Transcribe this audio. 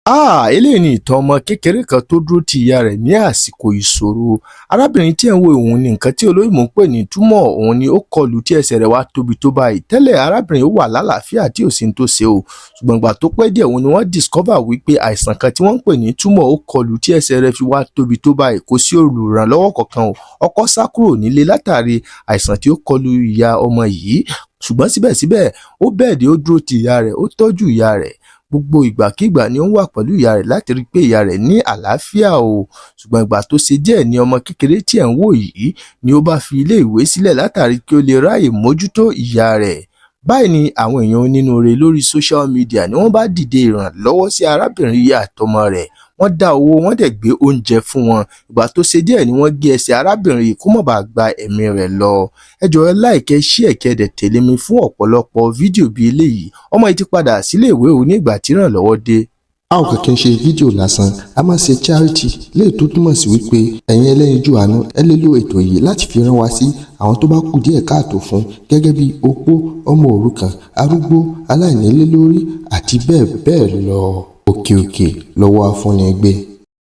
Eléyìí ni ìtàn ọmọ kékeré kan tó dúró ti ìyá rẹ̀ ní àsìkò ìṣòro. Arábìnrin tí ẹ̀ ń wò, òun ni nǹkan tí olóyìnbó ń pè ní tumor, òun ni ó kọlù tí ẹsẹ̀ rẹ̀ wá tóbi tó báyìí. Tẹ́lẹ̀, arábìnrin ó wà lálàáfíà tí ò sí ní tó ṣe o, ṣùgbọ́n ìgbà tó pẹ́ díẹ̀, òun ni wọ́n discover wípé àìsàn kan tí wọ́n ń pè ní tumor ó kọlù tí ẹsẹ̀ rẹ̀ fi wá tóbi tó báyìí. Kò sí olùrànlọ́wọ́ kankan o. Ọkọ sá kúrò nílé látàrí àìsàn tí ó kọlù ìyá ọmọ yìí, ṣùgbọ́n síbẹ̀síbẹ̀, ó bẹ́ẹ̀dì, ó dúró ti ìyá rẹ̀, ó tọ́jú ìyá rẹ̀. Gbogbo ìgbàkigbà ni ó ń wà pẹ̀lú ìyá rẹ̀ láti rí i pé ìyá rẹ̀ ní àlàáfíà o. Ṣùgbọ́n ìgbà tó ṣe díẹ̀ ni ọmọ kékeré tí ẹ̀ ń wò yìí ni ó bá fi ilé ìwé sílẹ̀ látàrí kí ó lè ráàyè mójútó ìyá rẹ̀. Báyìí ni àwọn èèyàn onínúure lórí social media ni wọ́n bá dìde ìrànlọ́wọ́ sí arábìnrin yìí àtọmọ rẹ̀. Wọ́n dá owó, wọ́n dẹ̀ gbé oúnjẹ fún wọn. Ìgbà tó ṣe díẹ̀ ni wọ́n gé ẹsẹ̀ arábìnrin yìí kó má bàa gba ẹ̀mí rẹ̀ lọ. Ẹ jọ̀ọ́, ẹ like, share, kẹ́ dẹ̀ tẹ̀lé mi fún ọ̀pọ̀lọpọ̀ fídíò bíi eléyìí. Ọmọ yìí ti padà sílé ìwé o ní ìgbà tí ìrànlọ́wọ́ dé. A ò kàn kí n ṣe fídíò lásán, a máa ṣe charity léè, tó túmọ̀ sí wípé ẹ̀yin ẹlẹ́yinjú àánú, ẹ lè lo ètò yìí láti fi rán wa sí àwọn tó bá kù díẹ̀ káàtó fún, gẹ́gẹ́ bí opó, ọmọ òrukàn, arúgbó, aláìnílé lórí àti bẹ́ẹ̀ bẹ́ẹ̀ lọ. Òkè òkè lọ́wọ́ afúnni gbé.